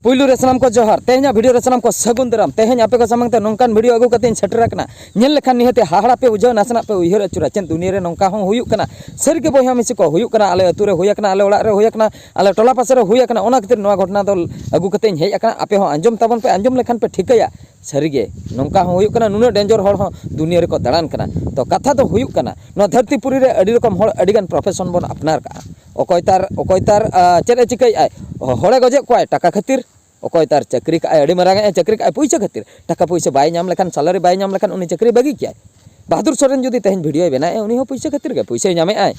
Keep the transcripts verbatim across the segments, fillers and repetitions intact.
ᱯᱩᱭᱞᱩ ᱨᱮ ᱥᱟᱱᱟᱢ ᱠᱚ ᱡᱚᱦᱟᱨ᱾ ᱛᱮᱦᱮᱧᱟᱜ ᱵᱷᱤᱰᱤᱭᱳ ᱨᱮ ᱥᱟᱱᱟᱢ ᱠᱚ ᱥᱟᱹᱜᱩᱱ ᱫᱟᱨᱟᱢ᱾ ᱛᱮᱦᱮᱧ ᱟᱯᱮ ᱠᱚ ᱥᱟᱢᱟᱝ ᱛᱮ ᱱᱚᱝᱠᱟᱱ ᱵᱷᱤᱰᱤᱭᱳ ᱟᱹᱜᱩ ᱠᱟᱛᱮᱧ ᱥᱮᱴᱮᱨ ᱟᱠᱟᱱᱟ, ᱧᱮᱞ ᱞᱮᱠᱷᱟᱱ ᱱᱤᱦᱟᱹᱛ ᱦᱟᱦᱟᱲᱟ ᱯᱮ ᱵᱩᱡᱷᱟᱹᱣᱟ, ᱱᱟᱥᱮᱱᱟᱜ ᱯᱮ ᱩᱭᱦᱟᱹᱨ ᱟᱹᱪᱩᱨᱟ, ᱪᱮᱫ ᱫᱩᱱᱤᱭᱟᱹ ᱨᱮ ᱱᱚᱝᱠᱟ ᱦᱚᱸ ᱦᱩᱭᱩᱜ ᱠᱟᱱᱟ᱾ ᱥᱟᱹᱨᱤ ᱜᱮ ᱵᱚᱭᱦᱟ ᱢᱤᱥᱤ ᱠᱚ, ᱦᱩᱭᱩᱜ ᱠᱟᱱᱟ, ᱟᱞᱮ ᱟᱹᱛᱩ ᱨᱮ ᱦᱩᱭ ᱟᱠᱟᱱᱟ, ᱟᱞᱮ ᱚᱲᱟᱜ ᱨᱮ ᱦᱩᱭ ᱟᱠᱟᱱᱟ, ᱟᱞᱮ ᱴᱚᱞᱟ ᱯᱟᱥᱮ ᱨᱮ ᱦᱩᱭ ᱟᱠᱟᱱᱟ, ᱚᱱᱟ ᱠᱷᱟᱹᱛᱤᱨ ᱱᱚᱣᱟ ᱜᱷᱚᱴᱚᱱᱟ ᱫᱚ ᱟᱹᱜᱩ ᱠᱟᱛᱮᱧ ᱦᱮᱡ ᱟᱠᱟᱱᱟ᱾ ᱟᱯᱮ ᱦᱚᱸ ᱟᱸᱡᱚᱢ ᱛᱟᱵᱚᱱ ᱯᱮ, ᱟᱸᱡᱚᱢ ᱞᱮᱠᱷᱟᱱ ᱯᱮ ᱴᱷᱤᱠᱟᱹᱭᱟ ᱥᱟᱹᱨᱤ ᱜᱮ ᱱᱚᱝᱠᱟ ᱦᱚᱸ ᱦᱩᱭᱩᱜ ᱠᱟᱱᱟ᱾ ᱱᱩᱱᱟᱹᱜ ᱰᱮᱧᱡᱚᱨ ᱦᱚᱲ ᱦᱚᱸ ᱫᱩᱱᱤᱭᱟᱹ ᱨᱮᱠᱚ ᱫᱟᱬᱟᱱ ᱠᱟᱱᱟ᱾ ᱛᱚ ᱠᱟᱛᱷᱟ ᱫᱚ ᱦᱩᱭᱩᱜ ᱠᱟᱱᱟ, ᱱᱚᱣᱟ ᱫᱷᱟᱹᱨᱛᱤ ᱯᱩᱨᱤ ᱨᱮ ᱟᱹᱰᱤ ᱨᱚᱠᱚᱢ ᱦᱚᱲ ᱟᱹᱰᱤ ᱜᱟᱱ ᱯᱨᱚᱯᱷᱮᱥᱚᱱ ᱵᱚᱱ ᱟᱯᱱᱟᱨ ᱠᱟᱜᱼᱟ᱾ ᱚᱠᱚᱭ ᱛᱟᱨ ᱚᱠᱚᱭ ᱛᱟᱨ ᱟᱸ, ᱪᱮᱫ ᱮ ᱪᱤᱠᱟᱹᱭᱮᱫᱼᱟᱭ? ᱦᱚᱲᱮ ᱜᱚᱡᱮᱫ ᱠᱚᱣᱟᱭ ᱴᱟᱠᱟ ᱠᱷᱟᱹᱛᱤᱨ, ᱚᱠᱚᱭ ᱛᱟᱨ ᱪᱟᱹᱠᱨᱤ ᱠᱟᱜᱼᱟᱭ, ᱟᱹᱰᱤ ᱢᱟᱨᱟᱝ ᱮ ᱪᱟᱹᱠᱨᱤ ᱠᱟᱜᱼᱟᱭ ᱯᱩᱭᱥᱟᱹ ᱠᱷᱟᱹᱛᱤᱨ᱾ ᱴᱟᱠᱟ ᱯᱩᱭᱥᱟᱹ ᱵᱟᱭ ᱧᱟᱢ ᱞᱮᱠᱷᱟᱱ, ᱥᱮᱞᱟᱨᱤ ᱵᱟᱭ ᱧᱟᱢ ᱞᱮᱠᱷᱟᱱ ᱩᱱᱤ ᱪᱟᱹᱠᱨᱤ ᱵᱟᱹᱜᱤ ᱠᱮᱭᱟᱭ᱾ ᱵᱟᱦᱟᱫᱩᱨ ᱥᱚᱨᱮᱱ ᱡᱩᱫᱤ ᱛᱮᱦᱮᱧ ᱵᱷᱤᱰᱤᱭᱳᱭ ᱵᱮᱱᱟᱣᱮᱫᱼᱟ, ᱩᱱᱤ ᱦᱚᱸ ᱯᱩᱭᱥᱟᱹ ᱠᱷᱟᱹᱛᱤᱨ ᱜᱮ ᱯᱩᱭᱥᱟᱹᱭ ᱧᱟᱢᱮᱫᱼᱟᱭ᱾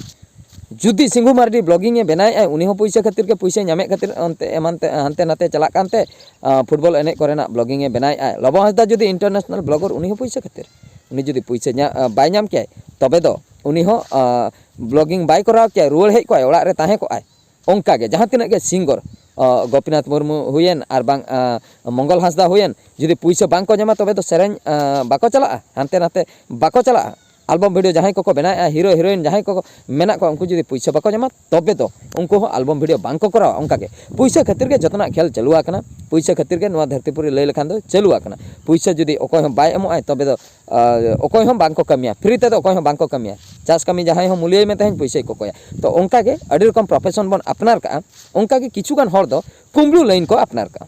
ᱡᱩᱫᱤ ᱥᱤᱝᱜᱩ ᱢᱟᱨᱰᱤ ᱵᱞᱚᱜᱤᱝ ᱮ ᱵᱮᱱᱟᱣᱮᱫᱼᱟᱭ, ᱩᱱᱤ ᱦᱚᱸ ᱯᱩᱭᱥᱟᱹ ᱠᱷᱟᱹᱛᱤᱨ ᱜᱮ ᱯᱩᱭᱥᱟᱹᱭ ᱧᱟᱢᱮᱫ ᱠᱷᱟᱹᱛᱤᱨ ᱚᱱᱛᱮ ᱮᱢᱟᱱ ᱛᱮ ᱦᱟᱱᱛᱮ ᱱᱟᱛᱮ ᱪᱟᱞᱟᱜ ᱠᱟᱱᱛᱮ ᱟᱸ, ᱯᱷᱩᱴᱵᱚᱞ ᱮᱱᱮᱡ ᱠᱚᱨᱮᱱᱟᱜ ᱵᱞᱚᱜᱤᱝ ᱮ ᱵᱮᱱᱟᱣᱮᱫᱼᱟᱭ᱾ ᱞᱚᱵᱚ ᱦᱟᱸᱥᱫᱟ ᱡᱩᱫᱤ ᱤᱱᱴᱟᱨᱱᱮᱥᱱᱟᱞ ᱵᱞᱚᱜᱟᱨ, ᱩᱱᱤ ᱦᱚᱸ ᱯᱩᱭᱥᱟᱹ ᱠᱷᱟᱹᱛᱤᱨ᱾ ᱩᱱᱤ ᱡᱩᱫᱤ ᱯᱩᱭᱥᱟᱹ ᱧᱟ-, ᱟᱸ, ᱵᱟᱭ ᱧᱟᱢ ᱠᱮᱭᱟᱭ, ᱛᱚᱵᱮ ᱫᱚ ᱩᱱᱤ ᱦᱚᱸ ᱟᱸ, ᱵᱞᱚᱜᱤᱝ ᱵᱟᱭ ᱠᱚᱨᱟᱣ ᱠᱮᱭᱟᱭ, ᱨᱩᱣᱟᱹᱲ ᱦᱮᱡ ᱠᱚᱜᱼᱟᱭ, ᱚᱲᱟᱜ ᱨᱮ ᱛᱟᱦᱮᱸ ᱠᱚᱜᱼᱟᱭ᱾ ᱚᱱᱠᱟ ᱜᱮ ᱡᱟᱦᱟᱸ ᱛᱤᱱᱟᱹᱜ ᱜᱮ ᱥᱤᱝᱜᱚᱨ, ᱟᱸ, ᱜᱳᱯᱤᱱᱟᱛᱷ ᱢᱩᱨᱢᱩ ᱦᱩᱭᱮᱱ ᱟᱨ ᱵᱟᱝ ᱟᱸ, ᱢᱚᱝᱜᱚᱞ ᱦᱟᱸᱥᱫᱟ ᱦᱩᱭᱮᱱ, ᱡᱩᱫᱤ ᱯᱩᱭᱥᱟᱹ ᱵᱟᱝ ᱠᱚ ᱧᱟᱢᱟ, ᱛᱚᱵᱮ ᱫᱚ ᱥᱮᱨᱮᱧ ᱟᱸ, ᱵᱟᱠᱚ ᱪᱟᱞᱟᱜᱼᱟ, ᱦᱟᱱᱛᱮ ᱱᱟᱛᱮ ᱵᱟᱠᱚ ᱪᱟᱞᱟᱜᱼᱟ᱾ ᱟᱞᱵᱚᱢ ᱵᱷᱤᱰᱤᱭᱳ ᱡᱟᱦᱟᱸᱭ ᱠᱚᱠᱚ ᱵᱮᱱᱟᱣᱮᱫᱼᱟ, ᱦᱤᱨᱳ ᱦᱤᱨᱳᱭᱤᱱ ᱡᱟᱦᱟᱸᱭ ᱠᱚ ᱢᱮᱱᱟᱜ ᱠᱚᱣᱟ, ᱩᱱᱠᱩ ᱡᱩᱫᱤ ᱯᱩᱭᱥᱟᱹ ᱵᱟᱠᱚ ᱧᱟᱢᱟ, ᱛᱚᱵᱮ ᱫᱚ ᱩᱱᱠᱩ ᱦᱚᱸ ᱟᱞᱵᱚᱢ ᱵᱷᱤᱰᱤᱭᱳ ᱵᱟᱝ ᱠᱚ ᱠᱚᱨᱟᱣᱟ᱾ ᱚᱱᱠᱟ ᱜᱮ ᱯᱩᱭᱥᱟᱹ ᱠᱷᱟᱹᱛᱤᱨ ᱜᱮ ᱡᱚᱛᱚᱱᱟᱜ ᱠᱷᱮᱞ ᱪᱟᱹᱞᱩ ᱟᱠᱟᱱᱟ᱾ ᱯᱩᱭᱥᱟᱹ ᱠᱷᱟᱹᱛᱤᱨ ᱜᱮ ᱱᱚᱣᱟ ᱫᱷᱟᱹᱨᱛᱤ ᱯᱩᱨᱤ ᱞᱟᱹᱭ ᱞᱮᱠᱷᱟᱱ ᱫᱚ ᱪᱟᱹᱞᱩ ᱟᱠᱟᱱᱟ᱾ ᱯᱩᱭᱥᱟᱹ ᱡᱩᱫᱤ ᱚᱠᱚᱭ ᱦᱚᱸ ᱵᱟᱭ ᱮᱢᱚᱜᱼᱟᱭ, ᱛᱚᱵᱮ ᱫᱚ ᱟᱸ, ᱚᱠᱚᱭ ᱦᱚᱸ ᱵᱟᱝ ᱠᱚ ᱠᱟᱹᱢᱤᱭᱟ, ᱯᱷᱨᱤ ᱛᱮᱫᱚ ᱚᱠᱚᱭ ᱦᱚᱸ ᱵᱟᱝ ᱠᱚ ᱠᱟᱹᱢᱤᱭᱟ᱾ ᱪᱟᱥ ᱠᱟᱹᱢᱤ ᱡᱟᱦᱟᱸᱭ ᱦᱚᱸ ᱢᱩᱞᱤᱭᱟᱹᱭ ᱢᱮ ᱛᱮᱦᱮᱧ, ᱯᱩᱭᱥᱟᱹᱭ ᱠᱚᱠᱚᱭᱟ᱾ ᱛᱚ ᱚᱱᱠᱟ ᱜᱮ ᱟᱹᱰᱤ ᱨᱚᱠᱚᱢ ᱯᱨᱚᱯᱷᱮᱥᱚᱱ ᱵᱚᱱ ᱟᱯᱱᱟᱨ ᱠᱟᱜᱼᱟ᱾ ᱚᱱᱠᱟ ᱜᱮ ᱠᱤᱪᱷᱩ ᱜᱟᱱ ᱦᱚᱲ ᱫᱚ ᱠᱩᱢᱵᱽᱲᱩ ᱞᱟᱭᱤᱱ ᱠᱚ ᱟᱯᱱᱟᱨ ᱠᱟᱜᱼᱟ᱾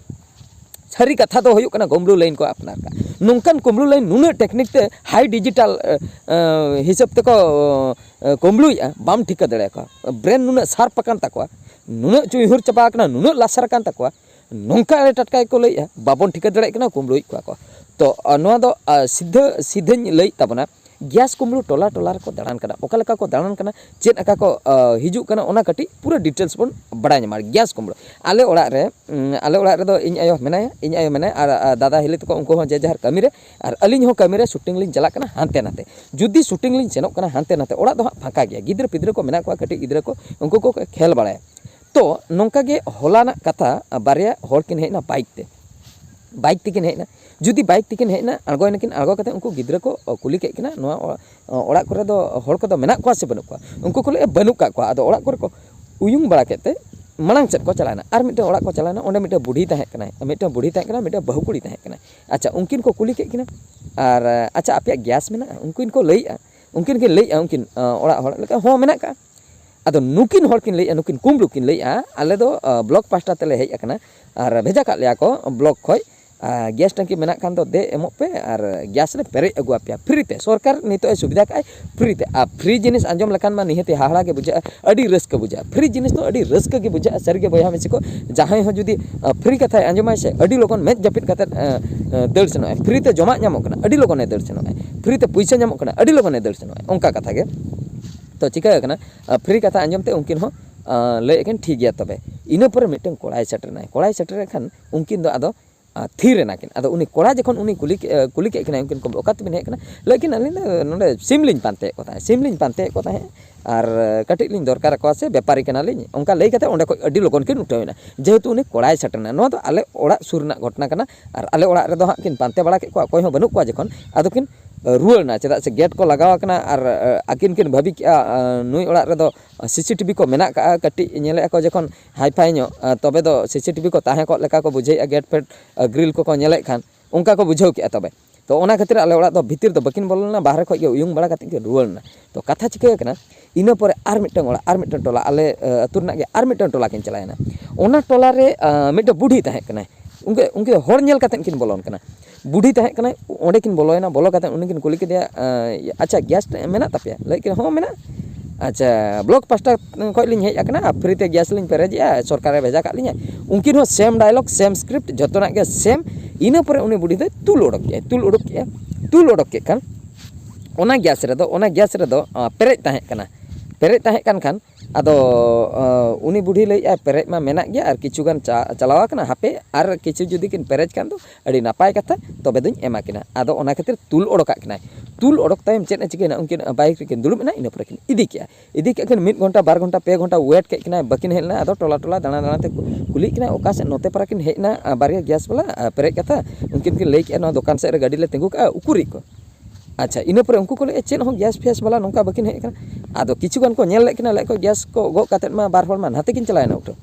ᱥᱟᱹᱨᱤ ᱠᱟᱛᱷᱟ ᱫᱚ ᱦᱩᱭᱩᱜ ᱠᱟᱱᱟ, ᱠᱩᱢᱵᱽᱲᱩ ᱞᱟᱭᱤᱱ ᱠᱚ ᱟᱯᱱᱟᱨ ᱠᱟᱜᱼᱟ᱾ ᱱᱚᱝᱠᱟᱱ ᱠᱩᱢᱵᱽᱲᱩ ᱞᱟᱭᱤᱱ ᱱᱩᱱᱟᱹᱜ ᱴᱮᱠᱱᱤᱠ ᱛᱮ ᱦᱟᱭ ᱰᱤᱡᱤᱴᱟᱞ, ᱮ, ᱮ, ᱦᱤᱥᱟᱹᱵ ᱛᱮᱠᱚ, ᱮ, ᱠᱩᱢᱵᱽᱲᱩᱭᱮᱫᱼᱟ, ᱵᱟᱢ ᱴᱷᱤᱠᱟᱹ ᱫᱟᱲᱮᱭᱟᱠᱚᱣᱟ᱾ ᱵᱨᱮᱱ ᱱᱩᱱᱟᱹᱜ ᱥᱟᱨᱯ ᱟᱠᱟᱱ ᱛᱟᱠᱚᱣᱟ, ᱱᱩᱱᱟᱹᱜ ᱪᱩᱭᱦᱩᱨ ᱪᱟᱵᱟ ᱟᱠᱟᱱᱟ, ᱱᱩᱱᱟᱹᱜ ᱞᱟᱥᱮᱨ ᱟᱠᱟᱱ ᱛᱟᱠᱚᱣᱟ, ᱱᱚᱝᱠᱟ ᱮᱲᱮ ᱴᱟᱴᱠᱟ ᱜᱮᱠᱚ ᱞᱟᱹᱭᱮᱫᱼᱟ, ᱵᱟᱵᱚᱱ ᱴᱷᱤᱠᱟᱹ ᱫᱟᱲᱮᱭᱟᱜ ᱠᱟᱱᱟ ᱠᱩᱢᱵᱽᱲᱩᱭᱮᱫ ᱠᱚᱣᱟ ᱠᱚ᱾ ᱛᱚ, ᱟ, ᱱᱚᱣᱟ ᱫᱚ, ᱟ, ᱥᱤᱫᱷᱟᱹ ᱥᱤᱫᱷᱟᱹᱧ ᱞᱟᱹᱭᱮᱫ ᱛᱟᱵᱚᱱᱟ, ᱜᱮᱥ ᱠᱩᱢᱵᱽᱲᱩ ᱴᱚᱞᱟ ᱴᱚᱞᱟ ᱨᱮᱠᱚ ᱫᱟᱬᱟᱱ ᱠᱟᱱᱟ᱾ ᱚᱠᱟ ᱞᱮᱠᱟ ᱠᱚ ᱫᱟᱬᱟᱱ ᱠᱟᱱᱟ, ᱪᱮᱫ ᱟᱠᱟ ᱠᱚ, ᱟ, ᱦᱤᱡᱩᱜ ᱠᱟᱱᱟ, ᱚᱱᱟ ᱠᱟᱹᱴᱤᱡ ᱯᱩᱨᱟᱹ ᱰᱤᱴᱮᱞᱥ ᱵᱚᱱ ᱵᱟᱲᱟᱭ ᱧᱟᱢᱟ᱾ ᱜᱮᱥ ᱠᱩᱢᱵᱽᱲᱩ, ᱟᱞᱮ ᱚᱲᱟᱜ ᱨᱮ, ᱩᱸ, ᱟᱞᱮ ᱚᱲᱟᱜ ᱨᱮᱫᱚ ᱤᱧ ᱟᱭᱳ ᱢᱮᱱᱟᱭᱟ, ᱤᱧ ᱟᱭᱳ ᱢᱮᱱᱟᱭᱟ, ᱟᱨ, ᱟ, ᱫᱟᱫᱟ ᱦᱤᱞᱤ ᱛᱟᱠᱚ, ᱩᱱᱠᱩ ᱦᱚᱸ ᱡᱮ ᱡᱟᱦᱟᱨ ᱠᱟᱹᱢᱤ ᱨᱮ, ᱟᱨ ᱟᱹᱞᱤᱧ ᱦᱚᱸ ᱠᱟᱹᱢᱤ ᱨᱮ, ᱥᱩᱴᱤᱝ ᱞᱤᱧ ᱪᱟᱞᱟᱜ ᱠᱟᱱᱟ ᱦᱟᱱᱛᱮ ᱱᱟᱛᱮ᱾ ᱡᱩᱫᱤ ᱥᱩᱴᱤᱝ ᱞᱤᱧ ᱥᱮᱱᱚᱜ ᱠᱟᱱᱟ ᱦᱟᱱᱛᱮ ᱱᱟᱛᱮ, ᱚᱲᱟᱜ ᱫᱚ ᱦᱟᱸᱜ ᱯᱷᱟᱸᱠᱟ ᱜᱮᱭᱟ, ᱜᱤᱫᱽᱨᱟᱹ ᱯᱤᱫᱽᱨᱟᱹ ᱠᱚ ᱢᱮᱱᱟᱜ ᱠᱚᱣᱟ, ᱠᱟᱹᱴᱤᱡ ᱜᱤᱫᱽᱨᱟᱹ ᱠᱚ, ᱩᱱᱠᱩ ᱠᱚ ᱠᱷᱮᱞ ᱵᱟᱲᱟᱭᱟ᱾ ᱛᱚ ᱱᱚᱝᱠᱟ ᱜᱮ ᱦᱚᱞᱟᱱᱟᱜ ᱠᱟᱛᱷᱟ, ᱵᱟᱨᱭᱟ ᱦᱚᱲ ᱠᱤᱱ ᱦᱮᱡ ᱮᱱᱟ ᱵᱟᱭᱤᱠ ᱛᱮ, ᱵᱟᱭᱤᱠ ᱛᱮᱠᱤᱱ ᱦᱮᱡ ᱮᱱᱟ᱾ ᱡᱩᱫᱤ ᱵᱟᱭᱤᱠ ᱛᱮᱠᱤᱱ ᱦᱮᱡ ᱮᱱᱟ, ᱟᱬᱜᱚᱭᱮᱱᱟᱠᱤᱱ, ᱟᱬᱜᱚ ᱠᱟᱛᱮ ᱩᱱᱠᱩ ᱜᱤᱫᱽᱨᱟᱹ ᱠᱚ ᱠᱩᱞᱤ ᱠᱮᱫ ᱠᱤᱱᱟ, "ᱱᱚᱣᱟ ᱚ-, ᱚᱲᱟᱜ ᱠᱚᱨᱮ ᱫᱚ ᱦᱚᱲ ᱠᱚᱫᱚ ᱢᱮᱱᱟᱜ ᱠᱚᱣᱟ ᱥᱮ ᱵᱟᱹᱱᱩᱜ ᱠᱚᱣᱟ?" ᱩᱱᱠᱩ ᱠᱚ ᱞᱟᱹᱭᱮᱫᱼᱟ, "ᱵᱟᱹᱱᱩᱜ ᱠᱟᱜ ᱠᱚᱣᱟ᱾" ᱟᱫᱚ ᱚᱲᱟᱜ ᱠᱚᱨᱮ ᱠᱚ ᱩᱭᱩᱝ ᱵᱟᱲᱟ ᱠᱮᱫ ᱛᱮ ᱢᱟᱲᱟᱝ ᱥᱮᱫ ᱠᱚ ᱪᱟᱞᱟᱣᱮᱱᱟ, ᱟᱨ ᱢᱤᱫᱴᱮᱱ ᱚᱲᱟᱜ ᱠᱚ ᱪᱟᱞᱟᱣᱮᱱᱟ᱾ ᱚᱸᱰᱮ ᱢᱤᱫᱴᱮᱱ ᱵᱩᱰᱷᱤ ᱛᱟᱦᱮᱸ ᱠᱟᱱᱟᱭ, ᱢᱤᱫᱴᱮᱱ ᱵᱩᱰᱷᱤ ᱛᱟᱦᱮᱸ ᱠᱟᱱᱟ, ᱢᱤᱫᱴᱮᱱ ᱵᱟᱹᱦᱩ ᱠᱩᱲᱤ ᱛᱟᱦᱮᱸ ᱠᱟᱱᱟᱭ᱾ ᱟᱪᱪᱷᱟ, ᱩᱱᱠᱤᱱ ᱠᱚ ᱠᱩᱞᱤ ᱠᱮᱫ ᱠᱤᱱᱟ, ᱟᱨ "ᱟᱪᱪᱷᱟ, ᱟᱯᱮᱭᱟᱜ ᱜᱮᱥ ᱢᱮᱱᱟᱜᱼᱟ?" ᱩᱱᱠᱤᱱ ᱠᱚ ᱞᱟᱹᱭᱮᱜᱼᱟ, ᱩᱱᱠᱤᱱ ᱠᱤᱱ ᱞᱟᱹᱭᱮᱜᱼᱟ, ᱩᱱᱠᱤᱱ ᱚᱲᱟᱜ ᱦᱚᱲ ᱞᱮᱠᱟ, "ᱦᱚᱸ, ᱢᱮᱱᱟᱜ ᱠᱟᱜᱼᱟ᱾" ᱟᱫᱚ ᱱᱩᱠᱤᱱ ᱦᱚᱲ ᱠᱤᱱ ᱞᱟᱹᱭᱮᱜᱼᱟ, ᱱᱩᱠᱤᱱ ᱠᱩᱢᱵᱽᱲᱩ ᱠᱤᱱ ᱞᱟᱹᱭᱮᱜᱼᱟ, "ᱟᱞᱮ ᱫᱚ ᱵᱞᱚᱠ ᱯᱟᱦᱴᱟ ᱛᱮᱞᱮ ᱦᱮᱡ ᱟᱠᱟᱱᱟ ᱟᱨ ᱵᱷᱮᱡᱟ ᱠᱟᱜ ᱞᱮᱭᱟ ᱠᱚ ᱵᱞᱚᱠ ᱠᱷᱚᱡ, ᱜᱮᱥ ᱴᱟᱹᱝᱠᱤ ᱢᱮᱱᱟᱜ ᱠᱷᱟᱱ ᱫᱚ ᱫᱮ ᱮᱢᱚᱜ ᱯᱮ ᱟᱨ ᱜᱮᱥ ᱞᱮ ᱯᱮᱨᱮᱡ ᱟᱹᱜᱩ ᱟᱯᱮᱭᱟ ᱯᱷᱨᱤ ᱛᱮ, ᱥᱚᱨᱠᱟᱨ ᱱᱤᱛᱚᱜ ᱮ ᱥᱩᱵᱤᱫᱷᱟ ᱠᱟᱜᱼᱟᱭ ᱯᱷᱨᱤ ᱛᱮ᱾" ᱟᱨ ᱯᱷᱨᱤ ᱡᱤᱱᱤᱥ ᱟᱸᱡᱚᱢ ᱞᱮᱠᱷᱟᱱ ᱢᱟ ᱱᱤᱦᱟᱹᱛᱤ ᱦᱟᱦᱟᱲᱟ ᱜᱮ ᱵᱩᱡᱷᱟᱹᱜᱼᱟ, ᱟᱹᱰᱤ ᱨᱟᱹᱥᱠᱟᱹ ᱵᱩᱡᱷᱟᱹᱜᱼᱟ᱾ ᱯᱷᱨᱤ ᱡᱤᱱᱤᱥ ᱫᱚ ᱟᱹᱰᱤ ᱨᱟᱹᱥᱠᱟᱹ ᱜᱮ ᱵᱩᱡᱷᱟᱹᱜᱼᱟ ᱥᱟᱹᱨᱤᱜᱮ ᱵᱚᱭᱦᱟ ᱢᱤᱥᱤ ᱠᱚ᱾ ᱡᱟᱦᱟᱸᱭ ᱦᱚᱸ ᱡᱩᱫᱤ ᱯᱷᱨᱤ ᱠᱟᱛᱷᱟᱭ ᱟᱸᱡᱚᱢᱟᱭ ᱥᱮ, ᱟᱹᱰᱤ ᱞᱚᱜᱚᱱ ᱢᱮᱫ ᱡᱟᱹᱯᱤᱫ ᱠᱟᱛᱮᱫ ᱫᱟᱹᱲ ᱥᱮᱱᱚᱜᱼᱟᱭ᱾ ᱯᱷᱨᱤ ᱛᱮ ᱡᱚᱢᱟᱜ ᱧᱟᱢᱚᱜ ᱠᱟᱱᱟ, ᱟᱹᱰᱤ ᱞᱚᱜᱚᱱᱮ ᱫᱟᱹᱲ ᱥᱮᱱᱚᱜᱼᱟᱭ᱾ ᱯᱷᱨᱤ ᱛᱮ ᱯᱩᱭᱥᱟᱹ ᱧᱟᱢᱚᱜ ᱠᱟᱱᱟ, ᱟᱹᱰᱤ ᱞᱚᱜᱚᱱᱮ ᱫᱟᱹᱲ ᱥᱮᱱᱚᱜᱼᱟᱭ, ᱚᱱᱠᱟ ᱠᱟᱛᱷᱟ ᱜᱮ᱾ ᱛᱚ ᱪᱤᱠᱟᱹ ᱟᱠᱟᱱᱟ, ᱯᱷᱨᱤ ᱠᱟᱛᱷᱟ ᱟᱸᱡᱚᱢ ᱛᱮ ᱩᱱᱠᱤᱱ ᱦᱚᱸ ᱞᱟᱹᱭᱮᱫ ᱠᱤᱱ, "ᱴᱷᱤᱠ ᱜᱮᱭᱟ ᱛᱚᱵᱮ᱾" ᱤᱱᱟᱹ ᱯᱚᱨᱮ ᱢᱤᱫᱴᱮᱱ ᱠᱚᱲᱟᱭ ᱥᱮᱴᱮᱨᱮᱱᱟᱭ᱾ ᱠᱚᱲᱟᱭ ᱥᱮᱴᱮᱨ ᱮᱱ ᱠᱷᱟᱱ ᱩᱱᱠᱤᱱ ᱫᱚ ᱟᱫᱚ ᱛᱷᱤᱨ ᱮᱱᱟ ᱠᱤᱱ᱾ ᱟᱫᱚ ᱩᱱᱤ ᱠᱚᱲᱟ ᱡᱚᱠᱷᱚᱱ ᱩᱱᱤ ᱠᱩᱞᱤ ᱠᱮ-, ᱠᱩᱞᱤ ᱠᱮᱫ ᱠᱤᱱᱟᱭ, ᱩᱱᱠᱤᱱ ᱠᱚ, "ᱚᱠᱟ ᱛᱮᱵᱤᱱ ᱦᱮᱡ ᱠᱟᱱᱟ?" ᱞᱟᱹᱭ ᱠᱤᱱ, "ᱟᱹᱞᱤᱧ ᱫᱚ ᱱᱚᱰᱮ ᱥᱤᱢ ᱞᱤᱧ ᱯᱟᱱᱛᱮᱭᱮᱫ ᱠᱚ ᱛᱟᱦᱮᱸᱫ, ᱥᱤᱢ ᱞᱤᱧ ᱯᱟᱱᱛᱮᱭᱮᱫ ᱠᱚ ᱛᱟᱦᱮᱸᱫ, ᱟᱨ ᱠᱟᱹᱴᱤᱡ ᱞᱤᱧ ᱫᱚᱨᱠᱟᱨ ᱟᱠᱚᱣᱟ ᱥᱮ, ᱵᱮᱯᱟᱨᱤ ᱠᱟᱱᱟᱞᱤᱧ᱾" ᱚᱱᱠᱟ ᱞᱟᱹᱭ ᱠᱟᱛᱮ ᱚᱸᱰᱮ ᱠᱷᱚᱱ ᱟᱹᱰᱤ ᱞᱚᱜᱚᱱ ᱠᱤᱱ ᱩᱴᱷᱟᱹᱣ ᱮᱱᱟ, ᱡᱮᱦᱮᱛᱩ ᱩᱱᱤ ᱠᱚᱲᱟᱭ ᱥᱮᱴᱮᱨ ᱮᱱᱟ᱾ ᱱᱚᱣᱟ ᱫᱚ ᱟᱞᱮ ᱚᱲᱟᱜ ᱥᱩᱨ ᱨᱮᱱᱟᱜ ᱜᱷᱚᱴᱚᱱᱟ ᱠᱟᱱᱟ, ᱟᱨ ᱟᱞᱮ ᱚᱲᱟᱜ ᱨᱮᱫᱚ ᱦᱟᱸᱜ ᱠᱤᱱ ᱯᱟᱱᱛᱮ ᱵᱟᱲᱟ ᱠᱮᱫ ᱠᱚᱣᱟ, ᱚᱠᱚᱭ ᱦᱚᱸ ᱵᱟᱹᱱᱩᱜ ᱠᱚᱣᱟ ᱡᱚᱠᱷᱚᱱ, ᱟᱫᱚ ᱠᱤᱱ ᱨᱩᱣᱟᱹᱲ ᱮᱱᱟ, ᱪᱮᱫᱟᱜ ᱥᱮ ᱜᱮᱴ ᱠᱚ ᱞᱟᱜᱟᱣ ᱟᱠᱟᱱᱟ ᱟᱨ ᱟᱹᱠᱤᱱ ᱠᱤᱱ ᱵᱷᱟᱹᱵᱤ ᱠᱮᱜᱼᱟ, ᱱᱩᱭ ᱚᱲᱟᱜ ᱨᱮᱫᱚ ᱥᱤᱥᱤ ᱴᱤᱵᱷᱤ ᱠᱚ ᱢᱮᱱᱟᱜ ᱠᱟᱜᱼᱟ, ᱠᱟᱹᱴᱤᱡ ᱧᱮᱞᱮᱫᱼᱟ ᱠᱚ ᱡᱚᱠᱷᱚᱱ ᱦᱟᱭᱯᱷᱟᱭ ᱧᱚᱜ, ᱛᱚᱵᱮ ᱫᱚ ᱥᱤᱥᱤ ᱴᱤᱵᱷᱤ ᱠᱚ ᱛᱟᱦᱮᱸ ᱠᱚᱜ ᱞᱮᱠᱟ ᱠᱚ ᱵᱩᱡᱷᱟᱹᱣᱮᱫᱼᱟ, ᱜᱮᱴ ᱯᱷᱮᱰ ᱜᱨᱤᱞ ᱠᱚᱠᱚ ᱧᱮᱞᱮᱫ ᱠᱷᱟᱱ, ᱚᱱᱠᱟ ᱠᱚ ᱵᱩᱡᱷᱟᱹᱣ ᱠᱮᱜᱼᱟ᱾ ᱛᱚᱵᱮ ᱛᱚ ᱚᱱᱟ ᱠᱷᱟᱹᱛᱤᱨ ᱟᱞᱮ ᱚᱲᱟᱜ ᱫᱚ ᱵᱷᱤᱛᱤᱨ ᱫᱚ ᱵᱟᱹᱠᱤᱱ ᱵᱚᱞᱚ ᱞᱮᱱᱟ, ᱵᱟᱦᱨᱮ ᱠᱷᱚᱡ ᱜᱮ ᱩᱭᱩᱝ ᱵᱟᱲᱟ ᱠᱟᱛᱮᱫ ᱠᱤᱱ ᱨᱩᱣᱟᱹᱲ ᱮᱱᱟ᱾ ᱛᱚ ᱠᱟᱛᱷᱟ ᱪᱤᱠᱟᱹ ᱠᱟᱱᱟ, ᱤᱱᱟᱹ ᱯᱚᱨᱮ ᱟᱨ ᱢᱤᱫᱴᱟᱝ ᱚᱲᱟᱜ, ᱟᱨ ᱢᱤᱫᱴᱟᱝ ᱴᱚᱞᱟ, ᱟᱞᱮ ᱟᱹᱛᱩ ᱨᱮᱱᱟᱜ ᱜᱮ ᱟᱨ ᱢᱤᱫᱴᱟᱝ ᱴᱚᱞᱟ ᱠᱤᱱ ᱪᱟᱞᱟᱣᱮᱱᱟ᱾ ᱚᱱᱟ ᱴᱚᱞᱟ ᱨᱮ ᱢᱤᱫᱴᱟᱝ ᱵᱩᱰᱷᱤ ᱛᱟᱦᱮᱸ ᱠᱟᱱᱟᱭ᱾ ᱩᱱᱠᱩ ᱩᱱᱠᱩ ᱦᱚᱲ ᱧᱮᱞ ᱠᱟᱛᱮᱫ ᱠᱤᱱ ᱵᱚᱞᱚᱱ ᱠᱟᱱᱟ᱾ ᱵᱩᱰᱷᱤ ᱛᱟᱦᱮᱸ ᱠᱟᱱᱟᱭ, ᱚᱸᱰᱮ ᱠᱤᱱ ᱵᱚᱞᱚᱭᱮᱱᱟ᱾ ᱵᱚᱞᱚ ᱠᱟᱛᱮᱫ ᱩᱱᱤ ᱠᱤᱱ ᱠᱩᱞᱤ ᱠᱮᱫᱮᱭᱟ, "ᱟᱪᱪᱷᱟ, ᱜᱮᱥ ᱢᱮᱱᱟᱜ ᱛᱟᱯᱮᱭᱟ?" ᱞᱟᱹᱭ ᱠᱮᱫᱟ, "ᱦᱚᱸ, ᱢᱮᱱᱟᱜ᱾ ᱟᱪᱪᱷᱟ, ᱵᱞᱚᱠ ᱯᱟᱥᱴᱟ ᱠᱷᱚᱱ ᱞᱤᱧ ᱦᱮᱡ ᱟᱠᱟᱱᱟ, ᱟᱨ ᱯᱷᱨᱤ ᱛᱮ ᱜᱮᱥ ᱞᱤᱧ ᱯᱮᱨᱮᱡᱮᱜᱼᱟ, ᱥᱚᱨᱠᱟᱨᱮ ᱵᱷᱮᱡᱟ ᱠᱟᱜ ᱞᱤᱧᱟ᱾" ᱩᱱᱠᱤᱱ ᱦᱚᱸ ᱥᱮᱢ ᱰᱟᱭᱞᱚᱜᱽ, ᱥᱮᱢ ᱥᱠᱨᱤᱯᱴ, ᱡᱚᱛᱚᱱᱟᱜ ᱜᱮ ᱥᱮᱢ᱾ ᱤᱱᱟᱹ ᱯᱚᱨᱮ ᱩᱱᱤ ᱵᱩᱰᱷᱤ ᱫᱚᱭ ᱛᱩᱞ ᱚᱰᱚᱠ ᱠᱮᱜᱼᱟᱭ, ᱛᱩᱞ ᱚᱰᱚᱠ ᱠᱮᱜᱼᱟᱭ᱾ ᱛᱩᱞ ᱚᱰᱚᱠ ᱠᱮᱫ ᱠᱷᱟᱱ ᱚᱱᱟ ᱜᱮᱥ ᱨᱮᱫᱚ, ᱚᱱᱟ ᱜᱮᱥ ᱨᱮᱫᱚ ᱯᱮᱨᱮᱡ ᱛᱟᱦᱮᱸ ᱠᱟᱱᱟ᱾ ᱯᱮᱨᱮᱡ ᱛᱟᱦᱮᱸ ᱠᱟᱱ ᱠᱷᱟᱱ ᱟᱫᱚ ᱩᱱᱤ ᱵᱩᱰᱷᱤ ᱞᱟᱹᱭᱮᱫᱼᱟᱭ, "ᱯᱮᱨᱮᱡ ᱢᱟ ᱢᱮᱱᱟᱜ ᱜᱮᱭᱟ, ᱟᱨ ᱠᱤᱪᱷᱩ ᱜᱟᱱ ᱪᱟ-, ᱪᱟᱞᱟᱣ ᱟᱠᱟᱱᱟ, ᱦᱟᱯᱮ ᱟᱨ ᱠᱤᱪᱷᱩ ᱡᱩᱫᱤ ᱠᱤᱱ ᱯᱮᱨᱮᱡ ᱠᱷᱟᱱ ᱫᱚ ᱟᱹᱰᱤ ᱱᱟᱯᱟᱭ ᱠᱟᱛᱷᱟ, ᱛᱚᱵᱮ ᱫᱚᱧ ᱮᱢᱟ ᱠᱤᱱᱟ᱾" ᱟᱫᱚ ᱚᱱᱟ ᱠᱷᱟᱹᱛᱤᱨ ᱛᱩᱞ ᱚᱰᱚᱠᱟᱜ ᱠᱤᱱᱟᱭ᱾ ᱛᱩᱞ ᱚᱰᱚᱠ ᱛᱟᱭᱚᱢ ᱪᱮᱫ ᱮ ᱪᱤᱠᱟᱹᱭᱮᱱᱟ, ᱩᱱᱠᱤᱱ ᱵᱟᱭᱤᱠ ᱨᱮᱠᱤᱱ ᱫᱩᱲᱩᱵ ᱮᱱᱟ, ᱤᱱᱟᱹ ᱯᱚᱨᱮ ᱠᱤᱱ ᱤᱫᱤ ᱠᱮᱜᱼᱟ᱾ ᱤᱫᱤ ᱠᱮᱜ ᱠᱤᱱ, ᱢᱤᱫ ᱜᱷᱚᱱᱴᱟ, ᱵᱟᱨ ᱜᱷᱚᱱᱴᱟ, ᱯᱮ ᱜᱷᱚᱱᱴᱟ ᱣᱮᱴ ᱠᱮᱫ ᱠᱤᱱᱟᱭ, ᱵᱟᱹᱠᱤᱱ ᱦᱮᱡ ᱞᱮᱱᱟ᱾ ᱟᱫᱚ ᱴᱚᱞᱟ ᱴᱚᱞᱟ ᱫᱟᱬᱟ ᱫᱟᱬᱟ ᱛᱮ ᱠᱩᱞᱤᱭᱮᱫ ᱠᱤᱱᱟᱭ, "ᱚᱠᱟ ᱥᱮᱫ ᱱᱚᱛᱮ ᱯᱟᱨᱟ ᱠᱤᱱ ᱦᱮᱡ ᱮᱱᱟ, ᱵᱟᱨᱭᱟ ᱜᱮᱥ ᱵᱟᱞᱟ ᱯᱮᱨᱮᱡ ᱠᱟᱛᱷᱟ?" ᱩᱱᱠᱤᱱ ᱠᱤᱱ ᱞᱟᱹᱭ ᱠᱮᱜᱼᱟ, "ᱱᱚᱣᱟ ᱫᱚᱠᱟᱱ ᱥᱮᱫ ᱨᱮ ᱜᱟᱹᱰᱤ ᱞᱮ ᱛᱤᱸᱜᱩ ᱠᱟᱜᱼᱟ, ᱩᱠᱩᱨᱤᱡ ᱠᱚ?" ᱟᱪᱪᱷᱟ, ᱤᱱᱟᱹ ᱯᱚᱨᱮ ᱩᱱᱠᱩ ᱠᱚ ᱞᱟᱹᱭᱮᱫᱼᱟ, "ᱪᱮᱫ ᱦᱚᱸ ᱜᱮᱥ ᱯᱷᱮᱥ ᱵᱟᱞᱟ ᱱᱚᱝᱠᱟ ᱵᱟᱹᱠᱤᱱ ᱦᱮᱡ ᱟᱠᱟᱱᱟ?" ᱟᱫᱚ ᱠᱤᱪᱷᱩ ᱜᱟᱱ ᱠᱚ ᱧᱮᱞ ᱞᱮᱫ ᱠᱤᱱᱟ, ᱞᱟᱹᱭᱮᱫ ᱠᱚ, "ᱜᱮᱥ ᱠᱚ ᱜᱚᱜ ᱠᱟᱛᱮᱫ ᱢᱟ ᱵᱟᱨ ᱦᱚᱲ ᱢᱟ ᱱᱟᱛᱮ ᱠᱤᱱ ᱪᱟᱞᱟᱣᱮᱱᱟ ᱩᱴᱷᱟᱹ,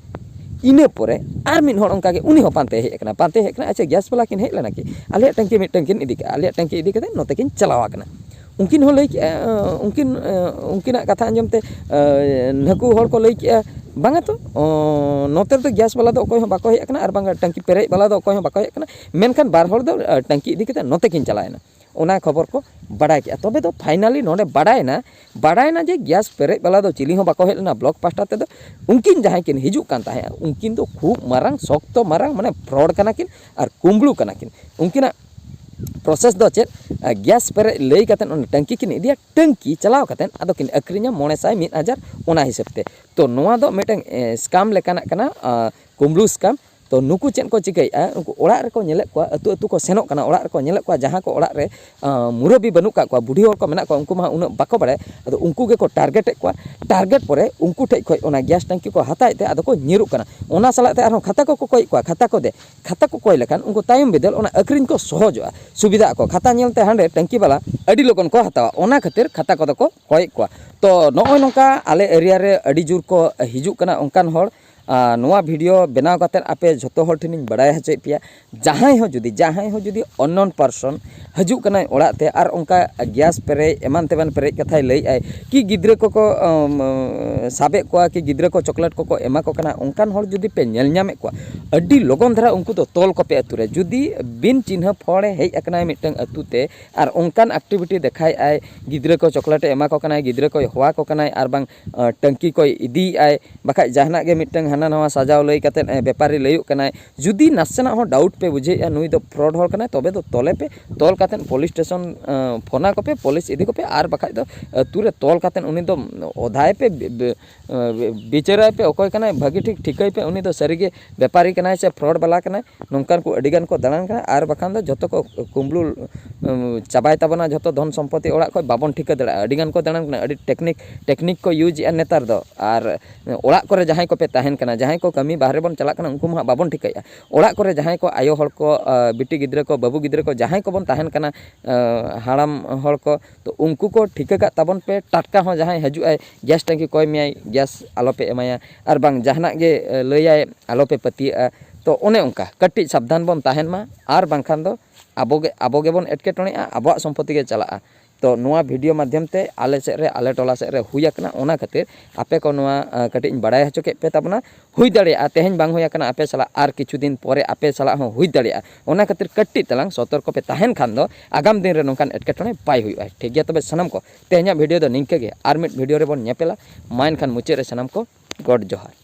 ᱤᱱᱟᱹ ᱯᱚᱨᱮ ᱟᱨ ᱢᱤᱫ ᱦᱚᱲ ᱚᱱᱠᱟᱜᱮ, ᱩᱱᱤ ᱦᱚᱸ ᱯᱟᱱᱛᱮ ᱦᱮᱡ ᱟᱠᱟᱱᱟ᱾ ᱯᱟᱱᱛᱮ ᱦᱮᱡ ᱟᱠᱟᱱᱟ, ᱟᱪᱪᱷᱟ, ᱜᱮᱥ ᱵᱟᱞᱟ ᱠᱤᱱ ᱦᱮᱡ ᱞᱮᱱᱟ ᱠᱤ? ᱟᱞᱮᱭᱟᱜ ᱴᱮᱝᱠᱤ ᱢᱤᱫᱴᱟᱝ ᱠᱤᱱ ᱤᱫᱤ ᱠᱟᱜᱼᱟ, ᱟᱞᱮᱭᱟᱜ ᱴᱮᱝᱠᱤ ᱤᱫᱤ ᱠᱟᱛᱮ ᱱᱚᱛᱮ ᱠᱤᱱ ᱪᱟᱞᱟᱣ ᱟᱠᱟᱱᱟ᱾ ᱩᱱᱠᱤᱱ ᱦᱚᱸ ᱞᱟᱹᱭ ᱠᱮᱜᱼᱟ, ᱩᱱᱠᱤᱱ, ᱩᱱᱠᱤᱱᱟᱜ ᱠᱟᱛᱷᱟ ᱟᱸᱡᱚᱢ ᱛᱮ ᱱᱟᱹᱠᱩ ᱦᱚᱲ ᱠᱚ ᱞᱟᱹᱭ ᱠᱮᱜᱼᱟ, ᱵᱟᱝᱟ ᱛᱚ, ᱱᱚᱛᱮ ᱨᱮᱫᱚ ᱜᱮᱥ ᱵᱟᱞᱟ ᱫᱚ ᱚᱠᱚᱭ ᱦᱚᱸ ᱵᱟᱠᱚ ᱦᱮᱡ ᱟᱠᱟᱱᱟ, ᱟᱨ ᱵᱟᱝᱟ ᱴᱮᱝᱠᱤ ᱯᱮᱨᱮᱡ ᱵᱟᱞᱟ ᱫᱚ ᱚᱠᱚᱭ ᱦᱚᱸ ᱵᱟᱠᱚ ᱦᱮᱡ ᱟᱠᱟᱱᱟ᱾ ᱢᱮᱱᱠᱷᱟᱱ ᱵᱟᱨ ᱦᱚᱲ ᱫᱚ ᱴᱮᱝᱠᱤ ᱤᱫᱤ ᱠᱟᱛᱮ ᱱᱚᱛᱮ ᱠᱤᱱ ᱪᱟᱞᱟᱣ ᱮᱱᱟ᱾ ᱚᱱᱟ ᱠᱷᱚᱵᱚᱨ ᱠᱚ ᱵᱟᱰᱟᱭ ᱠᱮᱜᱼᱟ᱾ ᱛᱚᱵᱮ ᱫᱚ finally ᱱᱚᱰᱮ ᱵᱟᱰᱟᱭᱮᱱᱟ, ᱵᱟᱰᱟᱭᱮᱱᱟ ᱡᱮ ᱜᱮᱥ ᱯᱮᱨᱮᱡ ᱵᱟᱞᱟ ᱫᱚ ᱪᱤᱞᱤ ᱦᱚᱸ ᱵᱟᱠᱚ ᱦᱮᱡ ᱞᱮᱱᱟ ᱵᱞᱚᱠ ᱯᱟᱦᱴᱟ ᱛᱮᱫᱚ᱾ ᱩᱱᱠᱤᱱ ᱡᱟᱦᱟᱸᱭ ᱠᱤᱱ ᱦᱤᱡᱩᱜ ᱠᱟᱱ ᱛᱟᱦᱮᱸᱫ, ᱩᱱᱠᱤᱱ ᱫᱚ ᱠᱷᱩᱵ ᱢᱟᱨᱟᱝ, ᱥᱚᱠᱛᱚ ᱢᱟᱨᱟᱝ, ᱢᱟᱱᱮ fraud ᱠᱟᱱᱟ ᱠᱤᱱ ᱟᱨ ᱠᱩᱢᱵᱽᱲᱩ ᱠᱟᱱᱟ ᱠᱤᱱ᱾ ᱩᱱᱠᱤᱱᱟᱜ process ᱫᱚ ᱪᱮᱫ? ᱜᱮᱥ ᱯᱮᱨᱮᱡ ᱞᱟᱹᱭ ᱠᱟᱛᱮᱫ ᱚᱱᱟ ᱴᱟᱹᱝᱠᱤ ᱠᱤᱱ ᱤᱫᱤᱭᱟ, ᱴᱟᱹᱝᱠᱤ ᱪᱟᱞᱟᱣ ᱠᱟᱛᱮᱫ ᱟᱫᱚ ᱠᱤᱱ ᱟᱹᱠᱷᱨᱤᱧᱟ ᱢᱚᱬᱮ ᱥᱟᱭ, ᱢᱤᱫ ᱦᱟᱡᱟᱨ, ᱚᱱᱟ ᱦᱤᱥᱟᱹᱵ ᱛᱮ᱾ ᱛᱚ ᱱᱚᱣᱟ ᱫᱚ ᱢᱤᱫᱴᱟᱝ scam ᱞᱮᱠᱟᱱᱟᱜ ᱠᱟᱱᱟ, ᱠᱩᱢᱵᱽᱲᱩ scam᱾ ᱛᱚ ᱱᱩᱠᱩ ᱪᱮᱫ ᱠᱚ ᱪᱤᱠᱟᱹᱭᱮᱫᱼᱟ? ᱩᱱᱠᱩ ᱚᱲᱟᱜ ᱨᱮᱠᱚ ᱧᱮᱞᱮᱫ ᱠᱚᱣᱟ, ᱟᱹᱛᱩ ᱟᱹᱛᱩ ᱠᱚ ᱥᱮᱱᱚᱜ ᱠᱟᱱᱟ, ᱚᱲᱟᱜ ᱨᱮᱠᱚ ᱧᱮᱞᱮᱫ ᱠᱚᱣᱟ ᱡᱟᱦᱟᱸ ᱠᱚ ᱚᱲᱟᱜ ᱨᱮ ᱢᱩᱨᱟᱹᱵᱤ ᱵᱟᱹᱱᱩᱜ ᱠᱟᱜ ᱠᱚᱣᱟ, ᱵᱩᱰᱷᱤ ᱦᱚᱲ ᱠᱚ ᱢᱮᱱᱟᱜ ᱠᱚᱣᱟ, ᱩᱱᱠᱩ ᱢᱟ ᱩᱱᱟᱹᱜ ᱵᱟᱠᱚ ᱵᱟᱲᱟᱭᱟ᱾ ᱟᱫᱚ ᱩᱱᱠᱩ ᱜᱮᱠᱚ target ᱮᱫ ᱠᱚᱣᱟ᱾ Target ᱯᱚᱨᱮ ᱩᱱᱠᱩ ᱴᱷᱮᱡ ᱠᱷᱚᱡ ᱚᱱᱟ ᱜᱮᱥ ᱴᱟᱝᱠᱤ ᱠᱚ ᱦᱟᱛᱟᱣᱮᱫ ᱛᱮ ᱟᱫᱚ ᱠᱚ ᱧᱤᱨᱩᱜ ᱠᱟᱱᱟ᱾ ᱚᱱᱟ ᱥᱟᱞᱟᱜ ᱛᱮ ᱟᱨᱦᱚᱸ ᱠᱷᱟᱛᱟ ᱠᱚᱠᱚ ᱠᱚᱭᱮᱫ ᱠᱚᱣᱟ, ᱠᱷᱟᱛᱟ ᱠᱚ ᱫᱮ ᱠᱷᱟᱛᱟ ᱠᱚ ᱠᱚᱭ ᱞᱮᱠᱷᱟᱱ ᱩᱱᱠᱩ ᱛᱟᱭᱚᱢ ᱵᱤᱫᱟᱹᱞ ᱚᱱᱟ ᱟᱹᱠᱷᱨᱤᱧ ᱠᱚ ᱥᱚᱦᱚᱡᱚᱜᱼᱟ, ᱥᱩᱵᱤᱫᱷᱟᱜ ᱟᱠᱚ᱾ ᱠᱷᱟᱛᱟ ᱧᱮᱞᱛᱮ ᱦᱟᱸᱰᱮ ᱴᱟᱝᱠᱤ ᱵᱟᱞᱟ ᱟᱹᱰᱤ ᱞᱚᱜᱚᱱ ᱠᱚ ᱦᱟᱛᱟᱣᱟ, ᱚᱱᱟ ᱠᱷᱟᱹᱛᱤᱨ ᱠᱷᱟᱛᱟ ᱠᱚᱫᱚ ᱠᱚ ᱠᱚᱭᱮᱫ ᱠᱚᱣᱟ᱾ ᱛᱚ ᱱᱚᱜᱼᱚᱭ ᱱᱚᱝᱠᱟ ᱟᱞᱮ area ᱨᱮ ᱟᱹᱰᱤ ᱡᱳᱨ ᱠᱚ ᱦᱤᱡᱩᱜ ᱠᱟᱱᱟ ᱚᱱᱠᱟᱱ ᱦᱚᱲ᱾ ᱟᱨ ᱱᱚᱣᱟ video ᱵᱮᱱᱟᱣ ᱠᱟᱛᱮᱫ ᱟᱯᱮ ᱡᱷᱚᱛᱚ ᱦᱚᱲ ᱴᱷᱮᱱᱤᱧ ᱵᱟᱲᱟᱭ ᱦᱚᱪᱚᱭᱮᱫ ᱯᱮᱭᱟ, ᱡᱟᱦᱟᱸᱭ ᱦᱚᱸ ᱡᱩᱫᱤ, ᱡᱟᱦᱟᱸᱭ ᱦᱚᱸ ᱡᱩᱫᱤ unknown person ᱦᱤᱡᱩᱜ ᱠᱟᱱᱟᱭ ᱚᱲᱟᱜ ᱛᱮ ᱟᱨ ᱚᱱᱠᱟ ᱜᱮᱥ ᱯᱮᱨᱮᱡ ᱮᱢᱟᱱ ᱛᱮᱢᱟᱱ ᱯᱮᱨᱮᱡ ᱠᱟᱛᱷᱟᱭ ᱞᱟᱹᱭᱮᱫ ᱟᱭ, ᱠᱤ ᱜᱤᱫᱽᱨᱟᱹ ᱠᱚᱠᱚ ᱟᱢ, ᱥᱟᱵᱮᱫ ᱠᱚᱣᱟ, ᱠᱤ ᱜᱤᱫᱽᱨᱟᱹ ᱠᱚ ᱪᱚᱠᱞᱮᱴ ᱠᱚᱠᱚ ᱮᱢᱟ ᱠᱚ ᱠᱟᱱᱟ, ᱚᱱᱠᱟᱱ ᱦᱚᱲ ᱡᱩᱫᱤ ᱯᱮ ᱧᱮᱞ ᱧᱟᱢᱮᱫ ᱠᱚᱣᱟ, ᱟᱹᱰᱤ ᱞᱚᱜᱚᱱ ᱫᱷᱟᱨᱟ ᱩᱱᱠᱩ ᱫᱚ ᱛᱚᱞ ᱠᱚᱯᱮ ᱟᱹᱛᱩ ᱨᱮ᱾ ᱡᱩᱫᱤ ᱵᱤᱱ ᱪᱤᱱᱦᱟᱹᱯ ᱦᱚᱲᱮ ᱦᱮᱡ ᱟᱠᱟᱱᱟᱭ ᱢᱤᱫᱴᱟᱝ ᱟᱹᱛᱩ ᱛᱮ ᱟᱨ ᱚᱱᱠᱟᱱ activity ᱫᱮᱠᱷᱟᱭᱮᱫ ᱟᱭ, ᱜᱤᱫᱽᱨᱟᱹ ᱠᱚ ᱪᱚᱠᱞᱮᱴ ᱮ ᱮᱢᱟ ᱠᱚ ᱠᱟᱱᱟᱭ, ᱜᱤᱫᱽᱨᱟᱹ ᱠᱚᱭ ᱦᱚᱦᱚ ᱟᱠᱚ ᱠᱟᱱᱟᱭ, ᱟᱨ ᱵᱟᱝ ᱟᱸ, ᱴᱟᱹᱝᱠᱤ ᱠᱚᱭ ᱤᱫᱤᱭᱮᱫ ᱟᱭ, ᱵᱟᱠᱷᱟᱡ ᱡᱟᱦᱟᱱᱟᱜ ᱜᱮ ᱢᱤᱫᱴᱟᱝ ᱦᱟᱱᱟ ᱱᱟᱣᱟ ᱥᱟᱡᱟᱣ ᱞᱟᱹᱭ ᱠᱟᱛᱮᱫ, ᱮ, ᱵᱮᱯᱟᱨᱤ ᱞᱟᱹᱭᱚᱜ ᱠᱟᱱᱟᱭ, ᱡᱩᱫᱤ ᱱᱟᱥᱮᱱᱟᱜ ᱦᱚᱸ doubt ᱯᱮ ᱵᱩᱡᱷᱟᱹᱣᱮᱫᱼᱟ ᱱᱩᱭ ᱫᱚ fraud ᱦᱚᱲ ᱠᱟᱱᱟᱭ, ᱛᱚᱵᱮ ᱫᱚ ᱛᱚᱞᱮ ᱯᱮ, ᱛᱚᱞ ᱠᱟᱛᱮᱫ police station, ᱟᱸ, ᱯᱷᱳᱱᱟ ᱠᱚᱯᱮ, police ᱤᱫᱤ ᱠᱚᱯᱮ, ᱟᱨ ᱵᱟᱠᱷᱟᱡ ᱫᱚ ᱟᱹᱛᱩ ᱨᱮ ᱛᱚᱞ ᱠᱟᱛᱮᱫ ᱩᱱᱤ ᱫᱚ ᱚᱫᱷᱟᱭ ᱯᱮ, ᱵᱤ-, ᱵᱤ-, ᱟᱸ, ᱵᱤᱪᱟᱹᱨᱟᱭ ᱯᱮ, ᱚᱠᱚᱭ ᱠᱟᱱᱟᱭ ᱵᱷᱟᱹᱜᱤ ᱴᱷᱤᱠ ᱴᱷᱤᱠᱟᱹᱭ ᱯᱮ, ᱩᱱᱤ ᱫᱚ ᱥᱟᱹᱨᱤᱜᱮ ᱵᱮᱯᱟᱨᱤ ᱠᱟᱱᱟᱭ ᱥᱮ fraud ᱵᱟᱞᱟ ᱠᱟᱱᱟᱭ᱾ ᱱᱚᱝᱠᱟᱱ ᱠᱚ ᱟᱹᱰᱤᱜᱟᱱ ᱠᱚ ᱫᱟᱬᱟᱱ ᱠᱟᱱᱟ, ᱟᱨ ᱵᱟᱠᱷᱟᱱ ᱫᱚ ᱡᱷᱚᱛᱚ ᱠᱚ ᱠᱩᱢᱵᱽᱲᱩ, ᱩᱸ, ᱪᱟᱵᱟᱭ ᱛᱟᱵᱚᱱᱟ, ᱡᱷᱚᱛᱚ ᱫᱷᱚᱱ ᱥᱚᱢᱯᱚᱛᱤ ᱚᱲᱟᱜ ᱠᱷᱚᱡ ᱵᱟᱵᱚᱱ ᱴᱷᱤᱠᱟᱹ ᱫᱟᱲᱮᱭᱟᱜᱼᱟ᱾ ᱟᱹᱰᱤᱜᱟᱱ ᱠᱚ ᱫᱟᱬᱟᱱ ᱠᱟᱱᱟ, ᱟᱹᱰᱤ technique, technique ᱠᱚ use ᱮᱫᱼᱟ ᱱᱮᱛᱟᱨ ᱫᱚ᱾ ᱟᱨ ᱚᱲᱟᱜ ᱠᱚᱨᱮ ᱡᱟᱦᱟᱸᱭ ᱠᱚᱯᱮ ᱛᱟᱦᱮᱱ ᱠᱟᱱᱟ, ᱡᱟᱦᱟᱸᱭ ᱠᱚ ᱠᱟᱹᱢᱤ ᱵᱟᱦᱨᱮ ᱵᱚᱱ ᱪᱟᱞᱟᱜ ᱠᱟᱱᱟ, ᱩᱱᱠᱩ ᱢᱟ ᱦᱟᱸᱜ ᱵᱟᱵᱚᱱ ᱴᱷᱤᱠᱟᱹᱭᱮᱫᱼᱟ᱾ ᱚᱲᱟᱜ ᱠᱚᱨᱮ ᱡᱟᱦᱟᱸᱭ ᱠᱚ ᱟᱭᱳ ᱦᱚᱲ ᱠᱚ, ᱟᱸ, ᱵᱤᱴᱤ ᱜᱤᱫᱽᱨᱟᱹ ᱠᱚ, ᱵᱟᱹᱵᱩ ᱜᱤᱫᱽᱨᱟᱹ ᱠᱚ, ᱡᱟᱦᱟᱸᱭ ᱠᱚᱵᱚᱱ ᱛᱟᱦᱮᱱ ᱠᱟᱱᱟ, ᱟᱸ, ᱦᱟᱲᱟᱢ ᱦᱚᱲ ᱠᱚ, ᱛᱚ ᱩᱱᱠᱩ ᱠᱚ ᱴᱷᱤᱠᱟᱹ ᱠᱟᱜ ᱛᱟᱵᱚᱱ ᱯᱮ, ᱴᱟᱴᱠᱟ ᱦᱚᱸ ᱡᱟᱦᱟᱸᱭ ᱦᱤᱡᱩᱜ ᱟᱭ, ᱜᱮᱥ ᱴᱟᱹᱝᱠᱤ ᱠᱚᱭ ᱢᱮᱭᱟᱭ, ᱜᱮᱥ ᱟᱞᱚᱯᱮ ᱮᱢᱟᱭᱟ, ᱟᱨ ᱵᱟᱝ ᱡᱟᱦᱟᱱᱟᱜ ᱜᱮ, ᱮ, ᱞᱟᱹᱭᱟᱭ, ᱟᱞᱚᱯᱮ ᱯᱟᱹᱛᱭᱟᱹᱜᱼᱟ᱾ ᱛᱚ ᱚᱱᱮ ᱚᱱᱠᱟ ᱠᱟᱹᱴᱤᱡ ᱥᱟᱵᱫᱷᱟᱱ ᱵᱚᱱ ᱛᱟᱦᱮᱱ ᱢᱟ, ᱟᱨ ᱵᱟᱝᱠᱷᱟᱱ ᱫᱚ ᱟᱵᱚ ᱜᱮ, ᱟᱵᱚ ᱜᱮᱵᱚᱱ ᱮᱴᱠᱮᱴᱚᱬᱮᱜᱼᱟ, ᱟᱵᱚᱣᱟᱜ ᱥᱚᱢᱯᱚᱛᱤ ᱜᱮ ᱪᱟᱞᱟᱜᱼᱟ᱾ ᱛᱚ ᱱᱚᱣᱟ ᱵᱷᱤᱰᱤᱭᱳ ᱢᱟᱫᱽᱫᱷᱚᱢ ᱛᱮ ᱟᱞᱮ ᱥᱮᱫ ᱨᱮ, ᱟᱞᱮ ᱴᱚᱞᱟ ᱥᱮᱫ ᱨᱮ ᱦᱩᱭ ᱟᱠᱟᱱᱟ, ᱚᱱᱟ ᱠᱷᱟᱹᱛᱤᱨ ᱟᱯᱮ ᱠᱚ ᱱᱚᱣᱟ, ᱮ, ᱠᱟᱹᱴᱤᱡ ᱤᱧ ᱵᱟᱲᱟᱭ ᱦᱚᱪᱚ ᱠᱮᱫ ᱯᱮ ᱛᱟᱵᱚᱱᱟ᱾ ᱦᱩᱭ ᱫᱟᱲᱮᱭᱟᱜᱼᱟ ᱛᱮᱦᱮᱧ ᱵᱟᱝ ᱦᱩᱭ ᱟᱠᱟᱱᱟ, ᱟᱯᱮ ᱥᱟᱞᱟᱜ ᱟᱨ ᱠᱤᱪᱷᱩ ᱫᱤᱱ ᱯᱚᱨᱮ ᱟᱯᱮ ᱥᱟᱞᱟᱜ ᱦᱚᱸ ᱦᱩᱭ ᱫᱟᱲᱮᱭᱟᱜᱼᱟ᱾ ᱚᱱᱟ ᱠᱷᱟᱹᱛᱤᱨ ᱠᱟᱹᱴᱤᱡ ᱛᱟᱞᱟᱝ ᱥᱚᱛᱚᱨᱠᱚ ᱯᱮ ᱛᱟᱦᱮᱱ ᱠᱷᱟᱱ ᱫᱚ ᱟᱜᱟᱢ ᱫᱤᱱ ᱨᱮ ᱱᱚᱝᱠᱟᱱ ᱮᱴᱠᱮᱴᱚᱬᱮ ᱵᱟᱭ ᱦᱩᱭᱩᱜᱼᱟ᱾ ᱴᱷᱤᱠ ᱜᱮᱭᱟ, ᱛᱚᱵᱮ ᱥᱟᱱᱟᱢ ᱠᱚ ᱛᱮᱦᱮᱧᱟᱜ ᱵᱷᱤᱰᱤᱭᱳ ᱫᱚ ᱱᱤᱝᱠᱟᱹ ᱜᱮ, ᱟᱨ ᱢᱤᱫ ᱵᱷᱤᱰᱤᱭᱳ ᱨᱮᱵᱚᱱ ᱧᱮᱯᱮᱞᱟ᱾ ᱢᱟ ᱮᱱᱠᱷᱟᱱ ᱢᱩᱪᱟᱹᱫ ᱨᱮ ᱥᱟᱱᱟᱢ ᱠᱚ ᱜᱚᱰ ᱡᱚᱦᱟᱨ᱾